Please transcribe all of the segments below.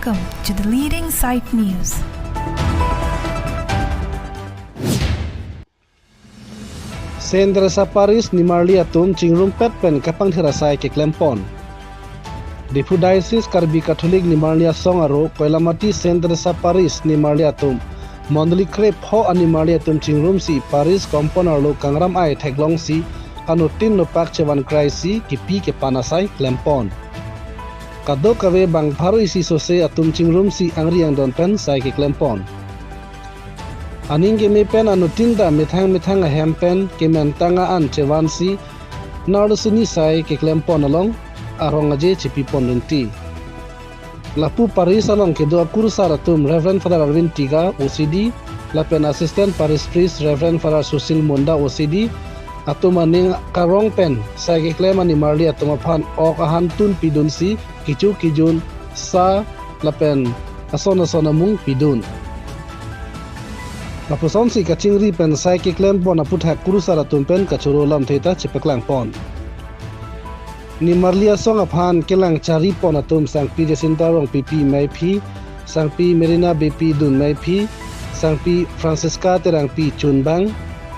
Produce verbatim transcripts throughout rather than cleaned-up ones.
Welcome to the leading site news. Saint Teresa Parish nimarli atum chingrumpet pen kapangthir asai keklempon. Diphu Diocese Karbi Catholic Nimarli Asong aro Koilamati Saint Teresa Parish nimarli atum mondoli krepho animarli atum chingrumsi parish compound arlo kangram ai theklongsi kanutin nopak chevan kraisi kipi kepan asai klempon. Kadokave bang pharo isi sose atum chingrumsi angri angdon pen sai keklempon. Aning keme pen anutin ta methang methang ahem pen kemen tanga an chevansi narlosini sai keklempon along arong aje chipipon rinti. Lapu parish along kedo akurusar atum Reverend Father Arvind Tiga, O C D, lapen Assistant Parish Priest Reverend Father Sushil Munda, O C D, atum aning karong pen sai keklem animarli atum aphan ok ahantun pidunsi kecho kejun sa lapen ason ason amung pidun. Lapusonsi kachingri pen sai keklempon aputhak kurusar atum pen kachoro lamthe ta chepaklangpon. Nimarli Asong aphan kelang charipon atum Sangpi Jacinta Rongpipi Meiphi, Sangpi Merina Beypi Dun Meiphi, Sangpi Francisca Terangpi Chunbang,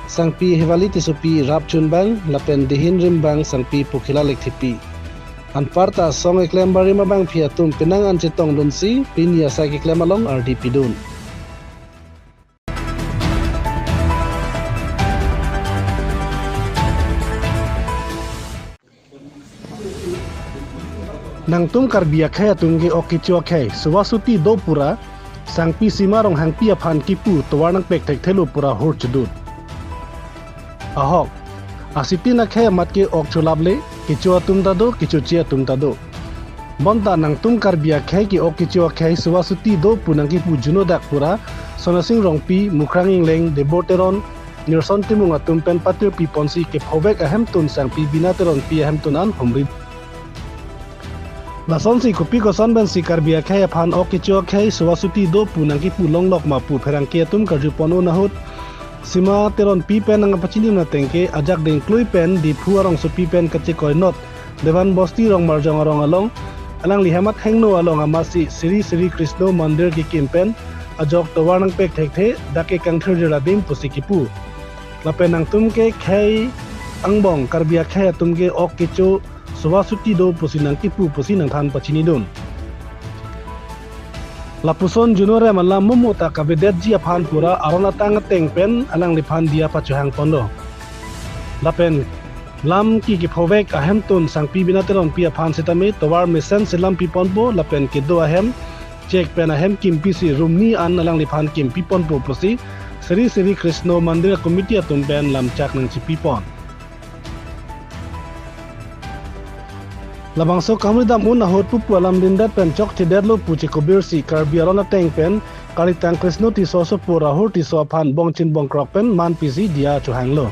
Sangpi Hevali Tissopi Rap Chunbang, lapen Dihin Rimbang Sangpi Pokhila Lekthipi. Anparta song keklem barim abangpi atum penang an chetongdunsi pini asai keklem along ardi pidun. Nangtum Karbi akhei atum ke ok kecho akhei, suwasuti do pura, Sangpi Sima Ronghangpi aphan kipu tovar nangpek thekthelo pura hur chedut. Ahok, asitin akhei amat ke ok cholaple, kecho atum ta do, kechoche atum ta do. Bonta nangtum Karbi akhei ke ok kecho akhei suwasuti do pu nangkipu juno dak pura, Sonasing Rongpi, Mukrang Ingleng, Debor Teron, Nirson Timung atum pen patir piponsi kephovek ahemtun Sangpi Bina Teronpi ahemtun an humri. Lasonsi kopi koson pensi Karbi akhei aphan ok kecho akhei suwasuti do pu nangkipu longlok ma pu pherangke atum karjupon un ahut, Sima Teronpi pen nangpachinidun ateng ke ajak dengklui pen Diphu arongsopi pen kachekoi not Devan Bosti Rongmarjong arong along, alangli hemat hengno along amatsi Sri Sri Krishna Mandir kekim pen ajok tovar nangpek thekthe dak ke kangthirjir adim pusi kipu. Lapen nangtum ke khei angbong Karbi akhei atum ke ok kecho suwasuti do pusi nangkipu pusi nangthan pachinidun. Lapuson juno rem alam momo ta kavedetji aphan pura aron atang ateng pen alangliphan diya pachohangponlo. Lapen lam ke kephovek ahemtun Sangpi Bina Teronpi aphan sitame tovar mesensi lam piponpo lapen kedo ahem chek pen ahem kimpisi rumni an alangliphan kimpiponpo pusi Sri Sri Krishna Mandir Committee atum pen lamchak nangchipipon. Labangso kamridam un ahut pupu alam dindet pen chokchedetlo pu chekobirsi Karbi aron ateng pen Karitang Krishna Tisso asopo Rahul Tisso aphan bongchin bongkrok pen manpisi diya chohanglo.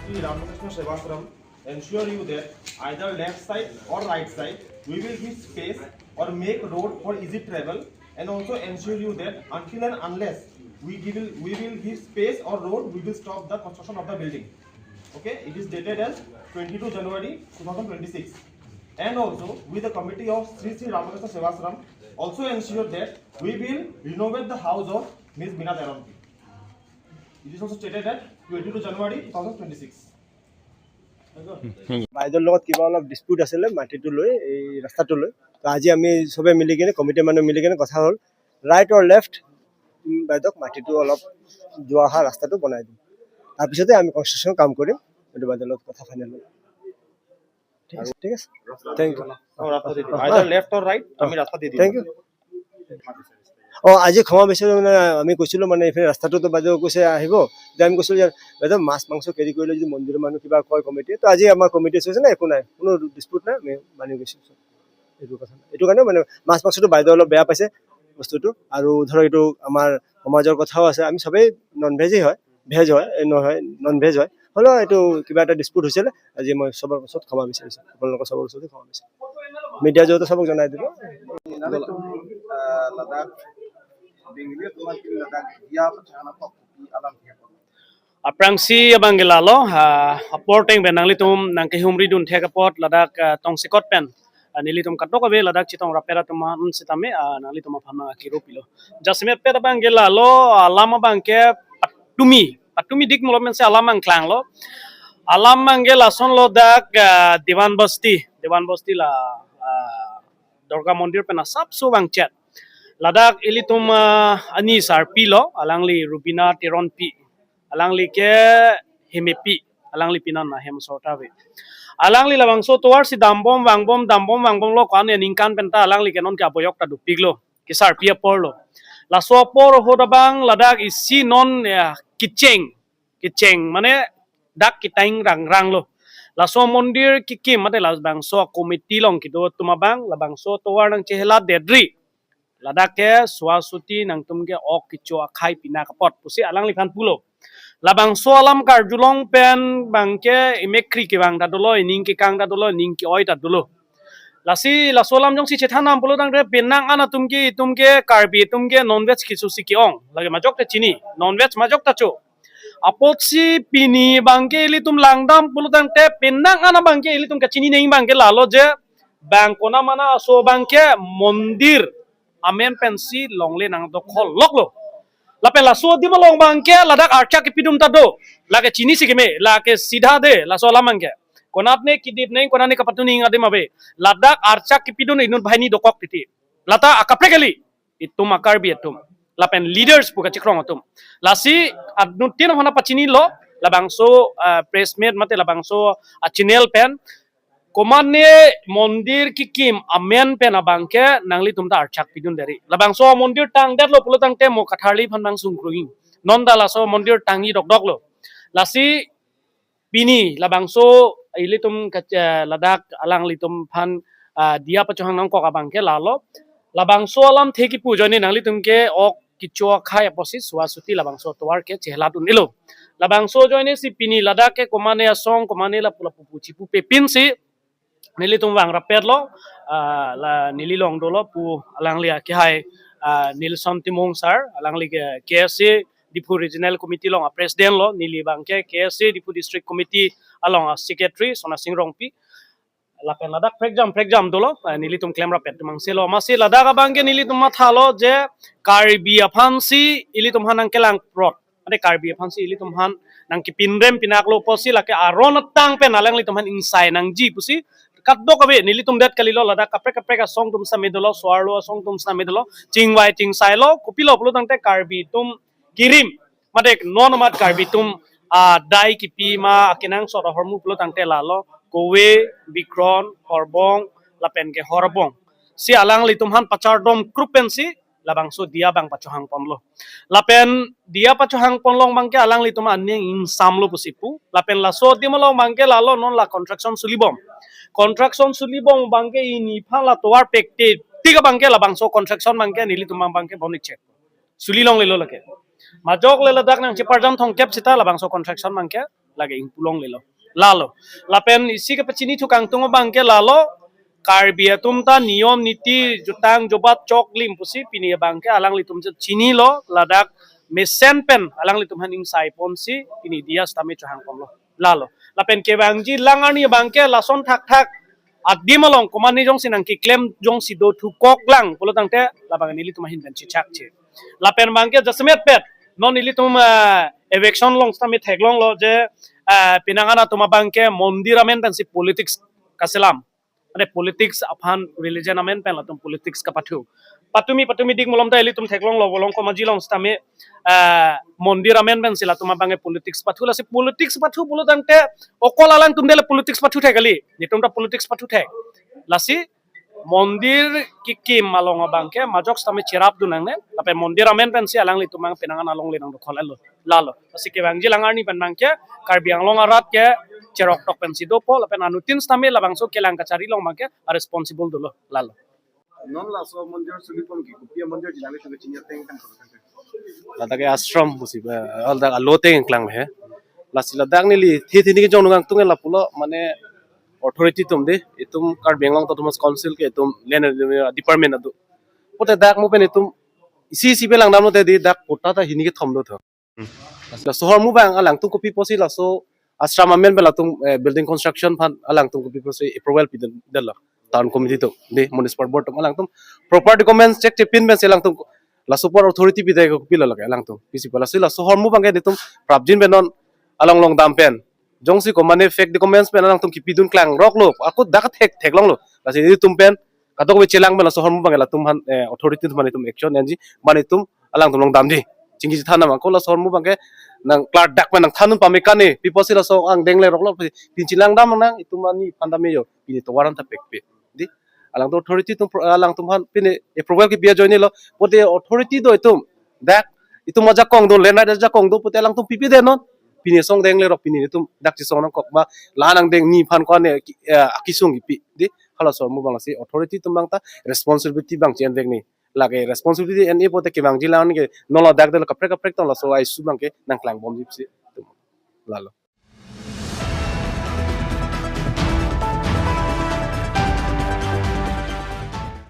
Sri Ramakrishna Sevashram ensure you that either left side or right side, we will give space or make road for easy travel, and also ensure you that until and unless we give, we will give space or road, we will stop the construction of the building. Okay, it is dated as twenty-two January two thousand twenty-six. And also, with the committee of Sri Sri Ramakrishna Sevashram, also ensure that we will renovate the house of Miss Bina Teronpi. It is also stated at twenty-two January two thousand twenty-six. বাইদেউৰ লগত কিবা অলপ ডিছপিউট আছিলে মাটিটো লৈ, এই ৰাস্তাটো লৈ। তো আজি আমি সবে মিলি কিনে, কমিটিৰ মানুহ মিলি কিনে কথা হ'ল, ৰাইট অৰ লেফ্ট বাইদেউক মাটিটো অলপ যোৱা অহা ৰাস্তাটো বনাই দিম, তাৰপিছতে আমি কনষ্ট্ৰাকশ্যন কাম কৰিম। এইটো বাইদেউৰ লগত কথা ফাইনেল হ'ল। ঠিক আছে, ঠিক আছে, থেংক ইউ। অ, ৰাস্তা দি দিম। Either left or right, আমি ৰাস্তা দি দিম। Thank you. অ, আজি ক্ষমা বিচাৰিছোঁ, মানে আমি কৈছিলোঁ, মানে এইফালে ৰাস্তাটোতো বাইদেউ কৈছে আহিব, যে আমি কৈছিলোঁ যে বাইদেউ মাছ মাংস কেৰি কৰিলে যদি মন্দিৰৰ মানুহ কিবা কয় কমিটিয়ে, তো আজি আমাৰ কমিটি আছে না, একো নাই, কোনো ডিছপিউট নাই, আমি মানি গৈছোঁ। এইটো কথা নাই। এইটো কাৰণে মানে মাছ মাংসটো বাইদেউ অলপ বেয়া পাইছে বস্তুটো, আৰু ধৰক এইটো আমাৰ সমাজৰ কথাও আছে, আমি সবেই নন ভেজেই হয়, ভেজ হয়, এই নহয়, নন ভেজ হয়, হ'লেও এইটো কিবা এটা ডিছপিউট হৈছিলে। আজি মই সবৰ ওচৰত ক্ষমা বিচাৰিছোঁ, আপোনালোকৰ সবৰ ওচৰতে ক্ষমা বিচাৰিছোঁ। মিডিয়া জৰিয়তে সবক জনাই দিব। Nalitum, ah, ladak bengli atum aphan ke ladak diya pachehang apot kopi alam diya apot? Aphrangsi abang ke lalo, ah, apor ateng pen nanglitum nangkehumridun thek apot ladak, ah, tongsekot pen Ah, nelitum kadokave ladak chetong rapet atum aphan sitame, ah, nanglitum aphan nang akiro pilo. Jasemet pet abangke lalo, alam abangke patumi, patumi dik malom pensi alam nangklanglo. Alam abangke lasonlo dak, ah, Dewan Basti, Dewan Basti la, ah, Durga Mandir pen asapso vangchet. Ladak ilitum, ah, ani sarpi lo, alangli Rubina Teronpi. Alangli ke hemepi, alangli pinan ahem sorta ave. Alangli labangso tovar si dambom vangbom, dambom vangbomlo, ko-an aningkan penta alangli ke non ke aboyok ta dopiklo, kesarpi apor lo. Laso apor ahut abang ladak isi non, ya, kecheng, kecheng mane dak ketaing rangrang lo. Laso mondir kekim mate labangso committee along kedo atum abang labangso tovar nangchehelat detri, ladak ke suasuti nangtum ke ok kecho akhai pinak apot pusi alangliphan pulo. Labangso alam karjulong pen abangke emekri kevang ta dolo, ening kekang ta dolo, ening ke-oi ta dolo. Lasi laso alam jongsi chethan nam pulo tangte penang an atum ke, itum ke Karbi atum ke non-veg keso si ke-ong. Lake majok ta chini, non-veg majok ta cho. Apotsi pini abangke ilitum langdam pulo tangte penang an abangke ilitum kachini neng abangke lalo je bang kona mana aso abangke mondir amen pensi longle nangdokhol loklo. Lapen laso adim along abangke ladak archak kepidun ta do. Lake chini si keme, lake sidha de, laso alam abangke. Konatne kedip neng, konatne kapatu neng adim ave. Ladak archak kepidun inut banghini dokok titi. Lata akaprek kali, itum a-Karbi atum. Lapen leaders pu kachikrong atum. Lasi anuttin aphan pachinilo, labangso, ah, press meet mate labangso, ah, channel pen. Komane mondir kekim amen pen abangke nanglitum ta archak pidun deri. Labangso mondir tangdetlo pulo tangte mo katharli aphan bang sungkrung-i. Non ta laso mondir tangji dokdoklo. Lasi pini labangso ilitum kache-, ladak alanglitum aphan, ah, diya pachohang nangkok abangke lalo. Labangso alamthe kipu ajoine nanglitum ke ok kecho akhai apotsi suasuti labangso tovar ke chehelat un-elo. Labangso ajoine si pini ladak ke komane asong, komane lapu lapu pu chipupe pinsi nelitum vang rapetlo, ah, la neli along dolo pu alangli akehai, ah, Nelson Timung sir, alangli ke K S A Diphu Regional Committee along a-president lo, neli abangke K S A Diphu District Committee along a-secretary, Sonasing Rongpi. Lapen ladak prekjam, prekjam dolo, ah, nelitum klem rapet atum angselo. Amatsi ladak abangke nelitum mathalo je Karbi aphansi ilitum aphan nangkelang prot. Ante Karbi aphansi ilitum aphan nangkepinrem pinaklo pusi lake aron atang pen alanglitum aphan ingsai nangji pusi kadokave nelitum det kalilo, ladak kaprek kaprek asong atum sitame dolo, so-arlo asong atum sitame dolo, chingvai chingsailo, kopilo pulo tangte Karbi atum kirim, mate non amat Karbi atum, ah, dai kipi ma akenangsot ahormu pulo tangte lalo, Kowe, Bikron, Horbong, lapen ke Horbong. Si alanglitum aphan pachardom krup pensi labangso diya abang pachohang ponlo. Lapen diya pachohang ponlong abangke alanglitum aning ingsamlo pusi pu. Lapen laso adim along abangke lalo non la construction sulibom. Construction sulibom abangke pini aphan la tovar pekte tik abangke labangso construction abangke nelitum abangke boni chek. Suli longlelo lake. Majok le ladak nangcheparjam thomkep sita labangso construction abangke lake ingpu longlelo. Lalo. Lapen isi kepachini thu kangtung abangke lalo, Karbi atum ta niyom niti jutang jobat choklim pusi pini abangke alanglitum chinilo, ladak mesen pen alanglitum aphan ingsai ponsi pini diya sitame chohang ponlo. Lalo. Lapen kevangji lang arni abangke lason thakthak adim along komane jongsi nangkeklem jongsi do thukok lang pulo tangte labang nelitum ahin pen chechakche. Lapen abangke jasemet pet non nelitum, eh, eviction along sitame theklonglo je, eh, penang an atum abangke mondir amen pensi politics kaselam. Ante politics aphan religion amen pen latum politics kapathu. Patumi patumi dik malom ta ilitum theklonglo, Volongkom Aji along sitame, eh, mondir amen pensi latum abangke politics pathu, lasi politics pathu pulo tangte okol alangtum dele politics pathu thek kali. Netum ta politics pathu thek. Lasi mondir kekim along abangke majok sitame cherapdun nangne, lapen mondir amen pensi alanglitum abang penang an alongle nangdokhol-etlo. Lalo. Lasi kevangji lang arni pen abangke Karbi Anglong arat ke cheroktok pensi dopo, lapen anuttin sitame labangso kelang kachari along abangke a-responsible dolo. Lalo. Non laso mondir sulibom ke kopi amondir ji, nanglitum kachini ateng kan? Ladak ke ashram pusi ba, ladak alo ateng klanglo he. Lasi ladak neli thi thi ni kejong nungang tung lapulo, mane authority atum de, itum Karbi Anglong Autonomous Council ke itum land department ado. Pote dak mo pen itum isi isi pe langdamlo te di dak kota ta hini kethom do tho. Laso ahormu abang alangtum kopi pusi laso ashram amen pen latum, eh, building construction aphan alangtum kopi pusi approval pidun detlo. town committee atum, di municipal board atum, alangtum proper documents check chepin pensi alangtum laso apor authority pidai ko kopilo lake alangtum. Pisi pala si laso ahormu abangke netum prapjin pen non along longdam pen. Jongsi ko mane fake documents pen alangtum kipidun klangroklo, ako dak thek theklonglo. Lasi netum pen kadokave chelang pen laso ahormu abangke latum aphan, eh, authority atum aphan netum action enji, mane netum alangtum longdamji. Chingki chethan nang ako laso ahormu abangke nang klardak pen nangthandun pame kani, pi apotsi laso angdeng leroklo, pini chelang dam nang, itum ani aphan dam yo, pini tovar an ta pekpe. Di, alangtum authority atum pro-, alangtum aphan pini approval kipi ajoinelo, pote authority do itum, dak itum ajakong do, land right ajakong do, pote alangtum pipedet non, pini song deng lerok, pini netum dak chesong nangkok ba, la angdeng ni aphan ko-an ne ki-, eh, akesung kipi. Di, halaso ahormu abang si authority atum abang ta responsibility abang che-envek ni. Lake responsibility en-e pote kevangji lang ke, non ladak de kaprek kaprek tong laso issue abangke nangklangbomji pusi. Lalo.